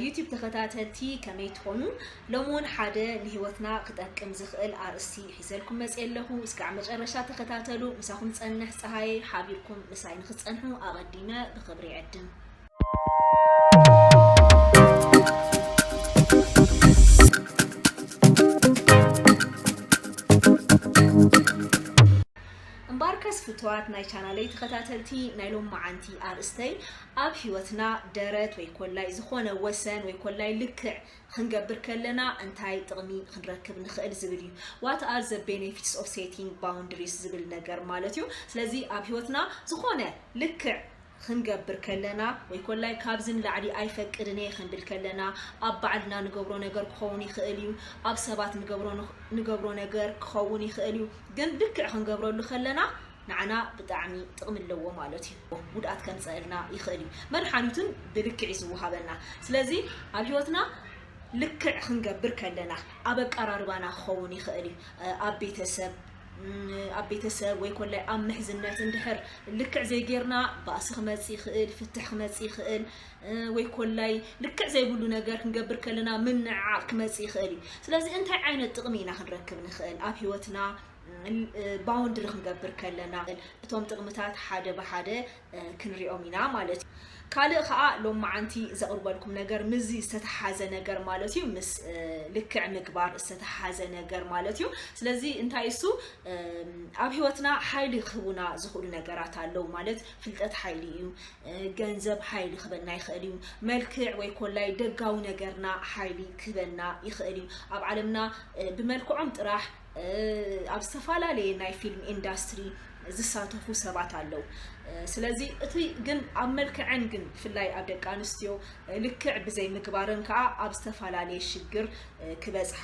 ዩቲዩብ ተኸታተልቲ ከመይ ትኾኑ? ሎም እውን ሓደ ንህይወትና ክጠቅም ዝኽእል ኣርእስቲ ሒዘልኩም መፅእ ኣለኹ። እስካዕ መጨረሻ ተኸታተሉ። ምሳኹም ጸንሕ ፀሃየ፣ ሓቢርኩም ምሳይ ንክትጸንሑ ኣቐዲመ ብኽብሪ ይዕድም። እምበኣርከስ ፍቱዋት ናይ ቻናለይ ተኸታተልቲ፣ ናይ ሎም መዓንቲ ኣርእስተይ ኣብ ህይወትና ደረት ወይ ኮላይ ዝኾነ ወሰን ወይ ኮላይ ልክዕ ክንገብር ከለና እንታይ ጥቕሚ ክንረክብ ንኽእል ዝብል እዩ። What are the benefits of setting boundaries ዝብል ነገር ማለት እዩ። ስለዚ ኣብ ህይወትና ዝኾነ ልክዕ ክንገብር ከለና ወይ ኮላይ ካብዚ ንላዕሊ ኣይፈቅድን እየ ክንብል ከለና፣ ኣብ ባዕልና ንገብሮ ነገር ክኸውን ይኽእል እዩ፣ ኣብ ሰባት ንገብሮ ንኽ- ንገብሮ ነገር ክኸውን ይኽእል እዩ። ግን ልክዕ ክንገብረሉ ከለና ንዓና ብጣዕሚ ጥቕሚ ኣለዎ ማለት እዩ። ጉድኣት ከምፀእልና ይኽእል እዩ። መድሓኒቱን ብልክዕ እዩ ዝወሃበና። ስለዚ ኣብ ህይወትና ልክዕ ክንገብር ከለና ኣብ ኣቀራርባና ክኸውን ይኽእል እዩ። ኣብ ቤተሰብ ኣብ ቤተሰብ ወይ ኮላይ ኣብ ምሕዝነት እንድሕር ልክዕ ዘይጌርና ባእሲ ክመፅእ ይኽእል፣ ፍትሕ ክመፅእ ይኽእል፣ ወይ ኮላይ ልክዕ ዘይብሉ ነገር ክንገብር ከለና ምንዕዓቕ ክመፅእ ይኽእል እዩ። ስለዚ እንታይ ዓይነት ጥቕሚ ኢና ክንረክብ ንኽእል ኣብ ህይወትና? ባውንድሪ ክንገብር ከለና እቶም ጥቕምታት ሓደ ብሓደ ክንሪኦም ኢና ማለት እዩ። ካልእ ከዓ ሎም መዓንቲ ዘቕርበልኩም ነገር ምስዚ ዝተተሓዘ ነገር ማለት እዩ፣ ምስ ልክዕ ምግባር ዝተተሓዘ ነገር ማለት እዩ። ስለዚ እንታይ እሱ ኣብ ህይወትና ሓይሊ ክህቡና ዝኽእሉ ነገራት ኣለዉ ማለት፣ ፍልጠት ሓይሊ እዩ። ገንዘብ ሓይሊ ክህበና ይኽእል እዩ። መልክዕ ወይ ኮላይ ደጋዊ ነገርና ሓይሊ ክህበና ይኽእል እዩ። ኣብ ዓለምና ብመልክዖም ጥራሕ ኣብ ዝተፈላለየ ናይ ፊልም ኢንዳስትሪ ዝሳተፉ ሰባት ኣለዉ። ስለዚ እቲ ግን ኣብ መልክዐን ግን ብፍላይ ኣብ ደቂ ኣንስትዮ ልክዕ ብዘይ ምግባረን ከዓ ኣብ ዝተፈላለየ ሽግር ክበፅሓ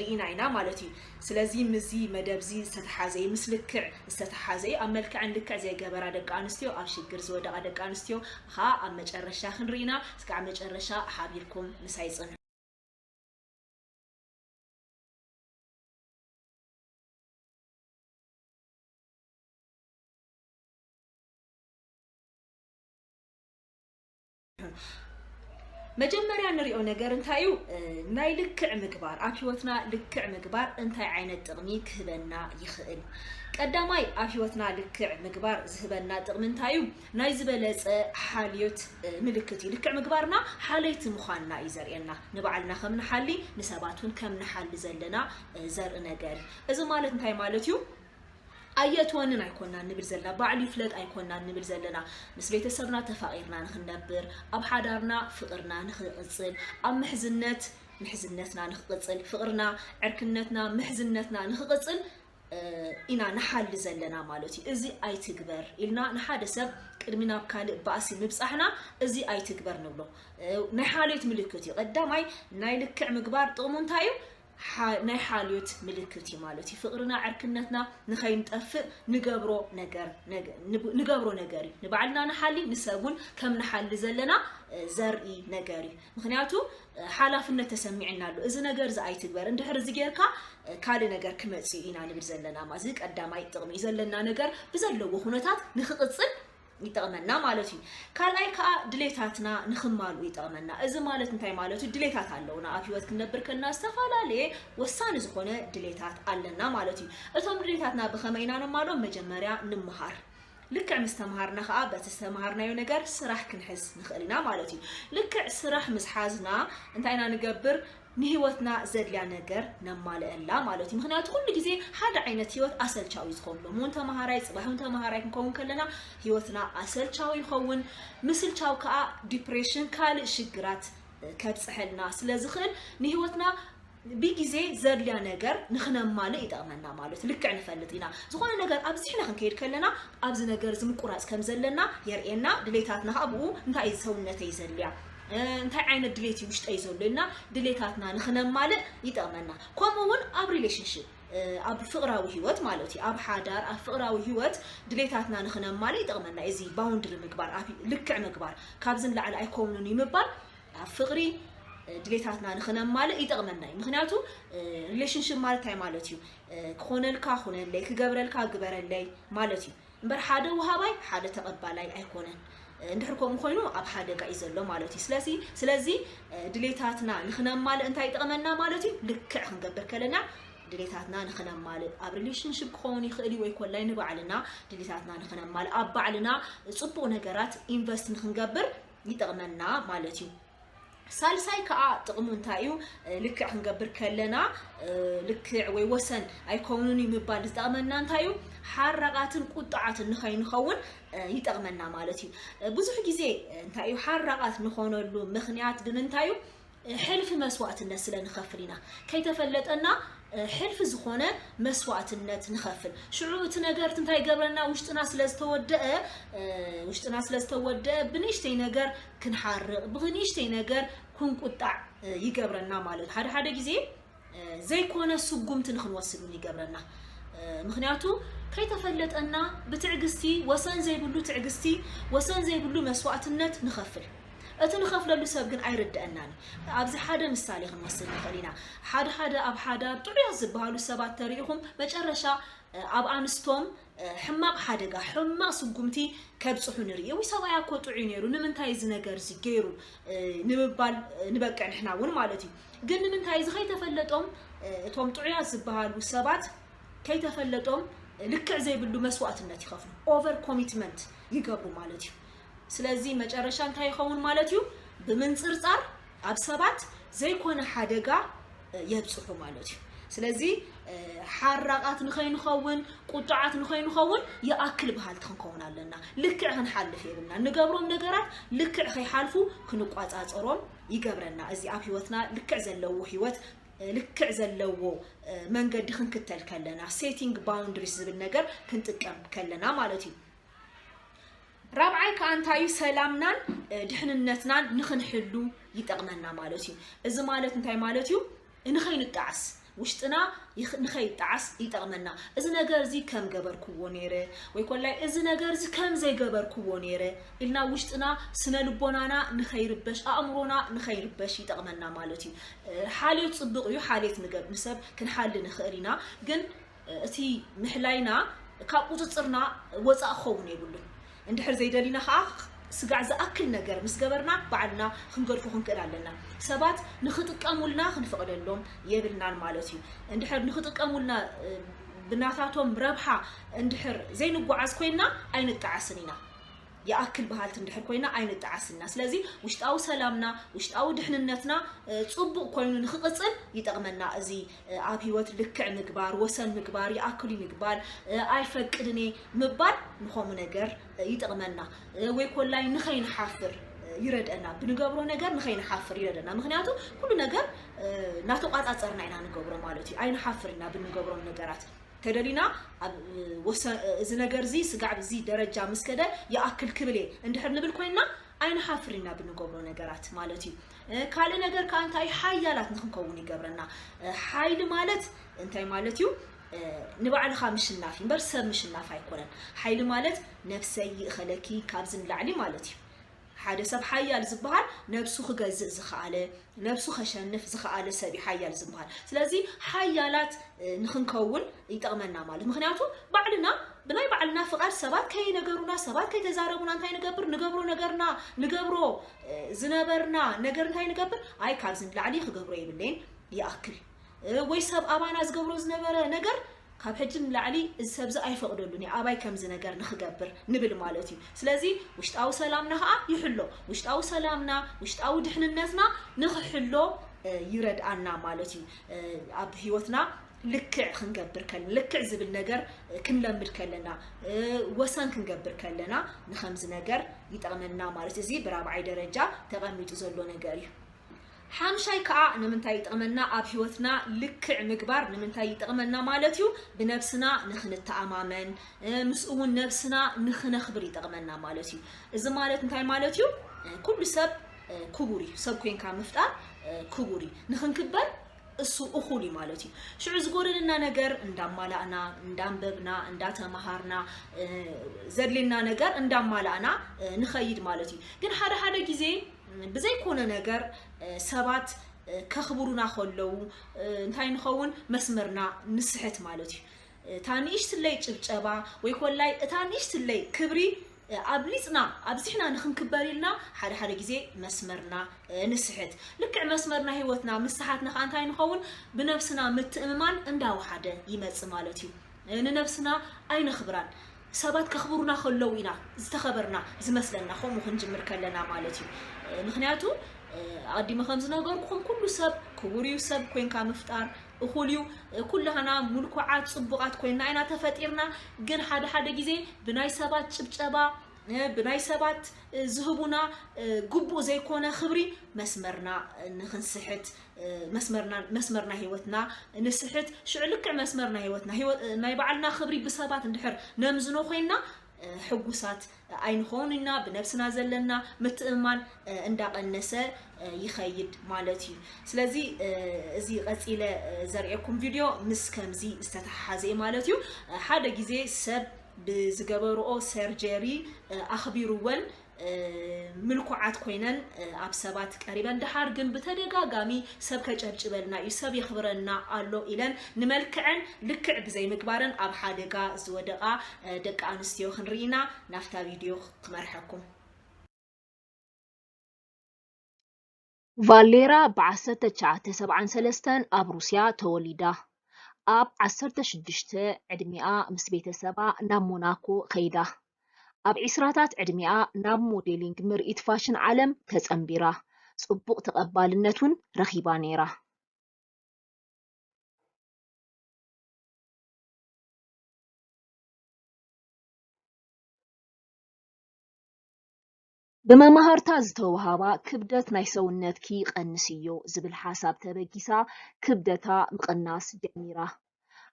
ርኢና ኢና ማለት እዩ። ስለዚ ምስዚ መደብዚ ዝተተሓዘ እዩ፣ ምስ ልክዕ ዝተተሓዘ እዩ። ኣብ መልክዐን ልክዕ ዘይገበራ ደቂ ኣንስትዮ፣ ኣብ ሽግር ዝወደቓ ደቂ ኣንስትዮ ከዓ ኣብ መጨረሻ ክንርኢ ኢና። እስካዕ መጨረሻ ሓቢርኩም ምሳይ ፅንሑ። መጀመርያ ንሪኦ ነገር እንታይ እዩ? ናይ ልክዕ ምግባር፣ ኣብ ህይወትና ልክዕ ምግባር እንታይ ዓይነት ጥቕሚ ክህበና ይኽእል? ቀዳማይ ኣብ ህይወትና ልክዕ ምግባር ዝህበና ጥቕሚ እንታይ እዩ? ናይ ዝበለፀ ሓልዮት ምልክት እዩ። ልክዕ ምግባርና ሓለይቲ ምዃንና እዩ ዘርእየና። ንባዕልና ከም ንሓሊ ንሰባት እውን ከም ንሓሊ ዘለና ዘርኢ ነገር እዩ። እዚ ማለት እንታይ ማለት እዩ? ኣየእትወንን ኣይኮናን ንብል ዘለና፣ ባዕሉ ይፍለጥ ኣይኮናን ንብል ዘለና። ምስ ቤተሰብና ተፋቒርና ንኽንነብር፣ ኣብ ሓዳርና ፍቕርና ንኽቕጽል፣ ኣብ ምሕዝነት ምሕዝነትና ንኽቕጽል፣ ፍቕርና፣ ዕርክነትና፣ ምሕዝነትና ንኽቕጽል ኢና ንሓሊ ዘለና ማለት እዩ። እዚ ኣይትግበር ኢልና ንሓደ ሰብ ቅድሚ ናብ ካልእ ባእሲ ምብጻሕና እዚ ኣይትግበር ንብሎ። ናይ ሓልዮት ምልክት እዩ። ቀዳማይ ናይ ልክዕ ምግባር ጥቕሙ እንታይ እዩ? ናይ ሓልዮት ምልክት እዩ ማለት እዩ። ፍቕርና ዕርክነትና ንኸይንጠፍእ ንገብሮ ነገር ንገብሮ ነገር እዩ። ንባዕልና ንሓሊ ንሰብ እውን ከም ንሓሊ ዘለና ዘርኢ ነገር እዩ። ምክንያቱ ሓላፍነት ተሰሚዕና ኣሎ። እዚ ነገር እዚ ኣይትግበር፣ እንድሕር እዚ ጌርካ ካልእ ነገር ክመፅእ ኢና ንብል ዘለና። እዚ ቀዳማይ ጥቕሚ እዩ። ዘለና ነገር ብዘለዎ ኩነታት ንክቕፅል ይጠቕመና ማለት እዩ። ካልኣይ ከዓ ድሌታትና ንክማልኡ ይጠቕመና። እዚ ማለት እንታይ ማለት እዩ? ድሌታት ኣለውና። ኣብ ህይወት ክንነብር ከልና ዝተፈላለየ ወሳኒ ዝኾነ ድሌታት ኣለና ማለት እዩ። እቶም ድሌታትና ብኸመይ ኢና ነማልኦም? መጀመርያ ንምሃር። ልክዕ ምስ ተምሃርና ከዓ በቲ ዝተምሃርናዮ ነገር ስራሕ ክንሕዝ ንኽእል ኢና ማለት እዩ። ልክዕ ስራሕ ምስ ሓዝና እንታይ ኢና ንገብር? ንህይወትና ዘድልያ ነገር ነማልአላ ማለት እዩ። ምክንያቱ ኩሉ ግዜ ሓደ ዓይነት ህይወት ኣሰልቻዊ ዝኸውን ሎም እውን ተምሃራይ፣ ፅባሕ እውን ተምሃራይ ክንከውን ከለና ህይወትና ኣሰልቻዊ ይኸውን። ምስልቻው ከዓ ዲፕሬሽን ካልእ ሽግራት ከብፅሐልና ስለ ዝኽእል ንህይወትና ብግዜ ዘድልያ ነገር ንኽነማልእ ይጠቕመና ማለት እዩ። ልክዕ ንፈልጥ ኢና ዝኾነ ነገር ኣብዚሕና ክንከይድ ከለና ኣብዚ ነገር እዚ ምቁራፅ ከም ዘለና የርእየና። ድሌታትና ከዓ ብኡ እንታይ እዩ ሰውነተይ ዘድልያ፣ እንታይ ዓይነት ድሌት እዩ ውሽጠይ ዘሎ ኢልና ድሌታትና ንኽነማልእ ይጠቕመና። ከምኡ እውን ኣብ ሪሌሽንሽፕ ኣብ ፍቕራዊ ህይወት ማለት እዩ። ኣብ ሓዳር ኣብ ፍቕራዊ ህይወት ድሌታትና ንኽነማልእ ይጠቕመና። እዚ ባውንድሪ ምግባር፣ ኣብ ልክዕ ምግባር፣ ካብዚ ንላዕሊ ኣይከውንን እዩ ምባል ኣብ ፍቕሪ ድሌታትና ንኽነማልእ ይጠቕመና እዩ። ምክንያቱ ሪሌሽንሽፕ ማለት እንታይ ማለት እዩ? ክኾነልካ ኩነለይ፣ ክገብረልካ ግበረለይ ማለት እዩ። እምበር ሓደ ወሃባይ ሓደ ተቐባላይ ኣይኮነን። እንድሕር ከምኡ ኮይኑ ኣብ ሓደጋ እዩ ዘሎ ማለት እዩ። ስለዚ ስለዚ ድሌታትና ንኽነማልእ እንታይ ይጠቕመና ማለት እዩ? ልክዕ ክንገብር ከለና ድሌታትና ንኽነማልእ ኣብ ሪሌሽንሽፕ ክኸውን ይኽእል እዩ፣ ወይ ኮላይ ንባዕልና ድሌታትና ንኽነማልእ ኣብ ባዕልና ጽቡቕ ነገራት ኢንቨስት ንኽንገብር ይጠቕመና ማለት እዩ። ሳልሳይ ከዓ ጥቕሙ እንታይ እዩ? ልክዕ ክንገብር ከለና ልክዕ ወይ ወሰን ኣይከውንን እዩ ምባል ዝጠቕመና እንታይ እዩ? ሓራቓትን ቁጣዓትን ንኸይንኸውን ይጠቕመና ማለት እዩ። ብዙሕ ግዜ እንታይ እዩ ሓራቓት ንኾነሉ ምኽንያት ግን እንታይ እዩ? ሕልፊ መስዋእትነት ስለ ንኸፍል ኢና። ከይተፈለጠና ሕልፊ ዝኾነ መስዋእትነት ንኸፍል። ሽዑ እቲ ነገር እንታይ ይገብረና? ውሽጥና ስለ ዝተወደአ ውሽጥና ስለ ዝተወደአ ብንእሽተይ ነገር ክንሓርቕ፣ ብንእሽተይ ነገር ክንቁጣዕ ይገብረና ማለት እዩ። ሓደ ሓደ ግዜ ዘይኮነ ስጉምቲ ንክንወስድ እውን ይገብረና። ምክንያቱ ከይተፈለጠና ብትዕግስቲ፣ ወሰን ዘይብሉ ትዕግስቲ፣ ወሰን ዘይብሉ መስዋእትነት ንኸፍል። እቲ ንኸፍለሉ ሰብ ግን ኣይርድአናን። ኣብዚ ሓደ ምሳሌ ክንወስድ ንኽእል ኢና። ሓደ ሓደ ኣብ ሓዳር ጥዑያት ዝበሃሉ ሰባት ተሪኢኹም መጨረሻ ኣብ ኣንስቶም ሕማቕ ሓደጋ፣ ሕማቕ ስጉምቲ ከብፅሑ ንርኢ። ወይ ሰብኣያ እኮ ጥዑይ ነይሩ፣ ንምንታይ እዚ ነገር እዚ ገይሩ ንምባል ንበቅዕ ንሕና እውን ማለት እዩ። ግን ንምንታይ እዚ ከይተፈለጦም እቶም ጥዑያት ዝበሃሉ ሰባት ከይተፈለጦም ልክዕ ዘይብሉ መስዋእትነት ይኸፍሉ፣ ኦቨር ኮሚትመንት ይገብሩ ማለት እዩ። ስለዚ መጨረሻ እንታይ ይኸውን ማለት እዩ? ብምንፅርፃር ኣብ ሰባት ዘይኮነ ሓደጋ የብፅሑ ማለት እዩ። ስለዚ ሓራቓት ንኸይንኸውን፣ ቁጡዓት ንኸይንኸውን ይኣክል በሃልቲ ክንከውን ኣለና። ልክዕ ክንሓልፍ የብልና። ንገብሮም ነገራት ልክዕ ከይሓልፉ ክንቋፃፀሮም ይገብረና። እዚ ኣብ ህይወትና ልክዕ ዘለዎ ህይወት ልክዕ ዘለዎ መንገዲ ክንክተል ከለና፣ ሴቲንግ ባውንድሪስ ዝብል ነገር ክንጥቀም ከለና ማለት እዩ። ራብዓይ ከዓ እንታይ እዩ? ሰላምናን ድሕንነትናን ንክንሕሉ ይጠቕመና ማለት እዩ። እዚ ማለት እንታይ ማለት እዩ? ንኸይንጣዓስ፣ ውሽጥና ንኸይጣዓስ ይጠቕመና። እዚ ነገር እዚ ከም ገበርክዎ ነይረ ወይ ኮላይ እዚ ነገር እዚ ከም ዘይገበርክዎ ነይረ ኢልና ውሽጥና፣ ስነ ልቦናና ንኸይርበሽ፣ ኣእምሮና ንኸይርበሽ ይጠቕመና ማለት እዩ። ሓልዮት ጽቡቕ እዩ። ሓልዮት ንገብ ንሰብ ክንሓሊ ንኽእል ኢና፣ ግን እቲ ምሕላይና ካብ ቁፅፅርና ወፃእ ክኸውን የብሉን። እንድሕር ዘይደሊና ከዓ ስጋዕ ዝኣክል ነገር ምስ ገበርና ባዕልና ክንገድፎ ክንክእል ኣለና። ሰባት ንኽጥቀሙልና ክንፈቕደሎም የብልናን ማለት እዩ። እንድሕር ንኽጥቀሙልና ብናታቶም ረብሓ እንድሕር ዘይንጓዓዝ ኮይንና ኣይንጠዓስን ኢና። ይኣክል በሃልቲ እንድሕር ኮይና ኣይንጠዓስና። ስለዚ ውሽጣዊ ሰላምና፣ ውሽጣዊ ድሕንነትና ፅቡቕ ኮይኑ ንክቕፅል ይጠቕመና። እዚ ኣብ ህይወት ልክዕ ምግባር፣ ወሰን ምግባር፣ ይኣክል እዩ ምግባል፣ ኣይፈቅድን እየ ምባል ንኸምኡ ነገር ይጠቕመና። ወይ ኮላይ ንኸይንሓፍር ይረድአና። ብንገብሮ ነገር ንኸይንሓፍር ይረድአና። ምክንያቱ ኩሉ ነገር እናተቋፃፀርና ኢና ንገብሮ ማለት እዩ። ኣይንሓፍር ኢና ብንገብሮም ነገራት። ተደሊና ኣብ ወሰ-፣ እዚ ነገር እዚ ስጋዕ እዚ ደረጃ ምስ ከደ ይኣክል ክብል እየ እንድሕር ንብል ኮይንና ኣይንሓፍር ኢና ብንገብሮ ነገራት ማለት እዩ። ካልእ ነገር ከዓ እንታይ ሓያላት ንክንከውን ይገብረና። ሓይሊ ማለት እንታይ ማለት እዩ? ንባዕልኻ ምሽናፍ እምበር ሰብ ምሽናፍ ኣይኮነን። ሓይሊ ማለት ነብሰይ ይእኸለኪ ካብዚ ንላዕሊ ማለት እዩ። ሓደ ሰብ ሓያል ዝበሃል ነብሱ ክገዝእ ዝኸኣለ፣ ነብሱ ከሸንፍ ዝኸኣለ ሰብ እዩ ሓያል ዝበሃል። ስለዚ ሓያላት ንክንከውን ይጠቕመና ማለት። ምክንያቱ ባዕልና ብናይ ባዕልና ፍቓድ ሰባት ከይነገሩና፣ ሰባት ከይተዛረቡና እንታይ ንገብር? ንገብሮ ነገርና፣ ንገብሮ ዝነበርና ነገር እንታይ ንገብር? ኣይ ካብዚ ንላዕሊ ክገብሮ የብለይን፣ ይኣክል። ወይ ሰብ ኣባና ዝገብሮ ዝነበረ ነገር ካብ ሕጂ ንላዕሊ እዚ ሰብዚ ኣይፈቕደሉን እየ ኣባይ ከምዚ ነገር ንኽገብር ንብል ማለት እዩ። ስለዚ ውሽጣዊ ሰላምና ከዓ ይሕሎ። ውሽጣዊ ሰላምና፣ ውሽጣዊ ድሕንነትና ንኽሕሎ ይረድኣና ማለት እዩ። ኣብ ህይወትና ልክዕ ክንገብር ከለና፣ ልክዕ ዝብል ነገር ክንለምድ ከለና፣ ወሰን ክንገብር ከለና ንኸምዚ ነገር ይጠቕመና ማለት እዚ ብራብዓይ ደረጃ ተቐሚጡ ዘሎ ነገር እዩ። ሓምሻይ ከዓ ንምንታይ ይጠቕመና? ኣብ ህይወትና ልክዕ ምግባር ንምንታይ ይጠቕመና ማለት እዩ? ብነብስና ንኽንተኣማመን፣ ምስ እውን ነብስና ንኽነኽብር ይጠቕመና ማለት እዩ። እዚ ማለት እንታይ ማለት እዩ? ኩሉ ሰብ ክቡር እዩ። ሰብ ኮይንካ ምፍጣር ክቡር እዩ። ንኽንክበር እሱ እኹል እዩ ማለት እዩ። ሽዑ ዝጎደለና ነገር እንዳማላእና፣ እንዳንበብና፣ እንዳተማሃርና፣ ዘድልየና ነገር እንዳማላእና ንኸይድ ማለት እዩ። ግን ሓደ ሓደ ግዜ ብዘይኮነ ነገር ሰባት ከኽብሩና ከለዉ እንታይ ንኸውን? መስመርና ንስሕት ማለት እዩ። እታ ንእሽትለይ ጭብጨባ ወይ ኮላይ እታ ንእሽትለይ ክብሪ ኣብሊጽና ኣብዚሕና ንኽንክበር ኢልና ሓደ ሓደ ግዜ መስመርና ንስሕት። ልክዕ መስመርና ህይወትና ምስሓትና ከዓ እንታይ ንኸውን? ብነብስና ምትእምማን እንዳወሓደ ይመጽእ ማለት እዩ። ንነብስና ኣይነኽብራን። ሰባት ከኽብሩና ከለዉ ኢና ዝተኸበርና ዝመስለና፣ ከምኡ ክንጅምር ከለና ማለት እዩ። ምክንያቱ ኣቐዲመ ከም ዝነገርኩኹም ኩሉ ሰብ ክቡር እዩ። ሰብ ኮይንካ ምፍጣር እኹል እዩ። ኩላህና ሙልኩዓት ጽቡቓት ኮይንና ኢና ተፈጢርና። ግን ሓደ ሓደ ግዜ ብናይ ሰባት ጭብጨባ፣ ብናይ ሰባት ዝህቡና ግቡእ ዘይኮነ ክብሪ መስመርና ንኽንስሕት፣ መስመርና፣ መስመርና ህይወትና ንስሕት። ሽዑ ልክዕ መስመርና ህይወትና፣ ህይወት፣ ናይ ባዕልና ክብሪ ብሰባት እንድሕር ነምዝኖ ኮይንና ሕጉሳት ኣይንኸውን ኢና። ብነብስና ዘለና ምትእምማን እንዳቐነሰ ይኸይድ ማለት እዩ። ስለዚ እዚ ቀጺለ ዘርእየኩም ቪድዮ ምስ ከምዚ ዝተተሓሓዘ እዩ ማለት እዩ። ሓደ ግዜ ሰብ ብዝገበርኦ ሰርጀሪ ኣኽቢርወን ምልኩዓት ኮይነን ኣብ ሰባት ቀሪበን፣ ደሓር ግን ብተደጋጋሚ ሰብ ከጨብጭበልና እዩ፣ ሰብ የኽብረና ኣሎ ኢለን ንመልክዐን ልክዕ ብዘይምግባረን ኣብ ሓደጋ ዝወደቓ ደቂ ኣንስትዮ ክንርኢ ኢና። ናብታ ቪድዮ ክመርሐኩም። ቫሌራ ብ ዓሰርተ ትሽዓተ ሰብዓን ሰለስተን ኣብ ሩስያ ተወሊዳ። ኣብ ዓሰርተ ሽዱሽተ ዕድሚኣ ምስ ቤተሰባ ናብ ሞናኮ ከይዳ። ኣብ ዒስራታት ዕድሚኣ ናብ ሞዴሊንግ ምርኢት ፋሽን ዓለም ተጸንቢራ። ጽቡቕ ተቐባልነት እውን ረኺባ ነይራ። ብመማህርታ ዝተወሃባ ክብደት ናይ ሰውነትኪ ቀንስዮ ዝብል ሓሳብ ተበጊሳ ክብደታ ምቕናስ ጀሚራ።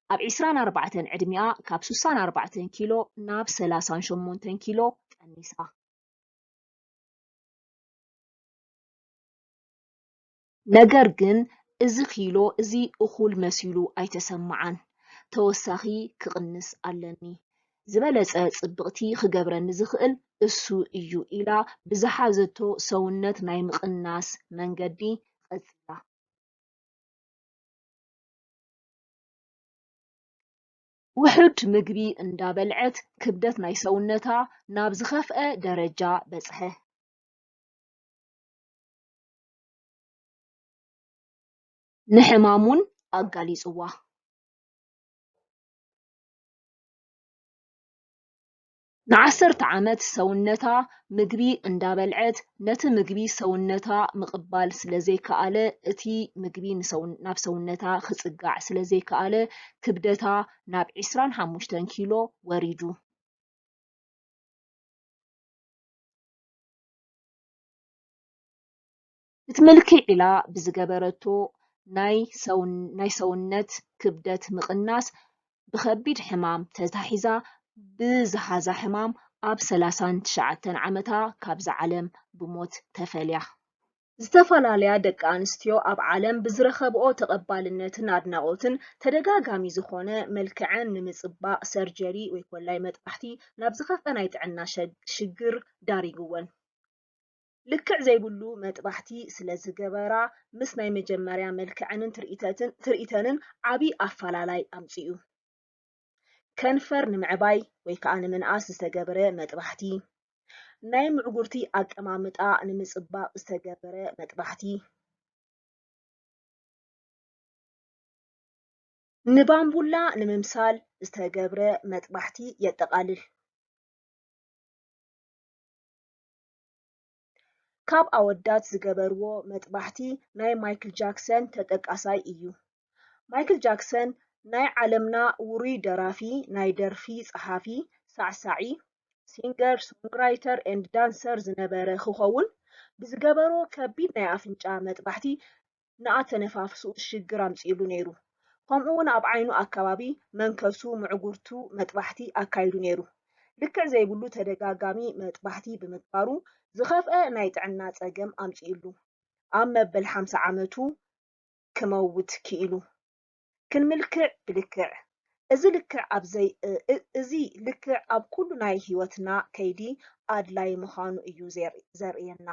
ኣብ ዒስራን ኣርባዕተን ዕድሚኣ ካብ ስሳን ኣርባዕተን ኪሎ ናብ ሰላሳን ሸሞንተን ኪሎ ቀኒሳ። ነገር ግን እዚ ኪሎ እዚ እኹል መሲሉ ኣይተሰምዓን። ተወሳኺ ክቕንስ ኣለኒ። ዝበለጸ ጽብቕቲ ክገብረኒ ዝኽእል እሱ እዩ ኢላ ብዝሓዘቶ ሰውነት ናይ ምቕናስ መንገዲ ቀጺላ። ውሑድ ምግቢ እንዳበልዐት ክብደት ናይ ሰውነታ ናብ ዝኸፍአ ደረጃ በጽሐ። ንሕማም እውን ኣጋሊጽዋ። ንዓሰርተ ዓመት ሰውነታ ምግቢ እንዳበልዐት ነቲ ምግቢ ሰውነታ ምቕባል ስለዘይከኣለ እቲ ምግቢ ንሰው-፣ ናብ ሰውነታ ክጽጋዕ ስለዘይከኣለ ክብደታ ናብ ዒስራን ሓሙሽተን ኪሎ ወሪዱ። ክትምልክዕ ኢላ ብዝገበረቶ ናይ ሰውን-፣ ናይ ሰውነት ክብደት ምቕናስ ብኸቢድ ሕማም ተታሒዛ ብዝሓዛ ሕማም ኣብ ሰላሳን ትሽዓተን ዓመታ ካብዛ ዓለም ብሞት ተፈልያ። ዝተፈላለያ ደቂ ኣንስትዮ ኣብ ዓለም ብዝረኸብኦ ተቐባልነትን ኣድናቖትን ተደጋጋሚ ዝኾነ መልክዐን ንምጽባቕ ሰርጀሪ ወይ ኮላይ መጥባሕቲ ናብ ዝኸፍአ ናይ ጥዕና ሸግ-፣ ሽግር ዳሪግወን። ልክዕ ዘይብሉ መጥባሕቲ ስለ ዝገበራ ምስ ናይ መጀመርያ መልክዐንን ትርኢተትን-፣ ትርኢተንን ዓቢ ኣፈላላይ ኣምጺኡ። ከንፈር ንምዕባይ ወይ ከኣ ንምንኣስ ዝተገብረ መጥባሕቲ፣ ናይ ምዕጉርቲ ኣቀማምጣ ንምጽባቕ ዝተገብረ መጥባሕቲ፣ ንባምቡላ ንምምሳል ዝተገብረ መጥባሕቲ የጠቓልል። ካብ ኣወዳት ዝገበርዎ መጥባሕቲ ናይ ማይክል ጃክሰን ተጠቃሳይ እዩ። ማይክል ጃክሰን ናይ ዓለምና ውሩይ ደራፊ፣ ናይ ደርፊ ጸሓፊ፣ ሳዕሳዒ፣ ሲንገር፣ ሶንግራይተር ኤንድ ዳንሰር ዝነበረ ክኸውን ብዝገበሮ ከቢድ ናይ ኣፍንጫ መጥባሕቲ ንኣተነፋፍስኡ ሽግር ኣምጺእሉ ነይሩ። ከምኡ እውን ኣብ ዓይኑ ኣከባቢ መንከሱ ምዕጉርቱ መጥባሕቲ ኣካይዱ ነይሩ። ልክዕ ዘይብሉ ተደጋጋሚ መጥባሕቲ ብምግባሩ ዝኸፍአ ናይ ጥዕና ጸገም ኣምጺእሉ ኣብ መበል ሓምሳ ዓመቱ ክመውት ክኢሉ። ክንምልክዕ ብልክዕ። እዚ ልክዕ ኣብ ዘይ-፣ እ-፣ እ-፣ እዚ ልክዕ ኣብ ኩሉ ናይ ህይወትና ከይዲ ኣድላይ ምዃኑ እዩ ዘር-፣ ዘርእየና።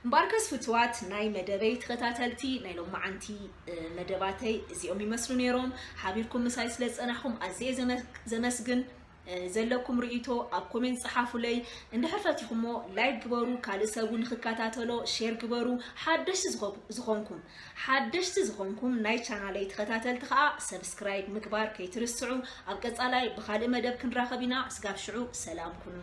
እምበኣርከስ ፍቱዋት ናይ መደበይ ተኸታተልቲ፣ ናይ ሎማዓንቲ፣ እ፣ መደባተይ እዚኦም ይመስሉ ነይሮም። ሓቢርኩም ምሳይ ስለ ዝጸናሕኩም ኣዝየ ዘመ-፣ ዘመስግን። ዘለኩም ርእይቶ ኣብ ኮሜንት ጸሓፉለይ። እንድሕር ፈቲኹሞ ላይክ ግበሩ፣ ካልእ ሰብ እውን ንክከታተሎ ሼር ግበሩ። ሓደሽቲ ዝኾ- ዝኾንኩም ሓደሽቲ ዝኾንኩም ናይ ቻናለይ ተኸታተልቲ ከዓ ሰብስክራይብ ምግባር ከይትርስዑ። ኣብ ቀጻላይ ብኻልእ መደብ ክንራኸብ ኢና። ስጋብ ሽዑ ሰላም ኩኑ።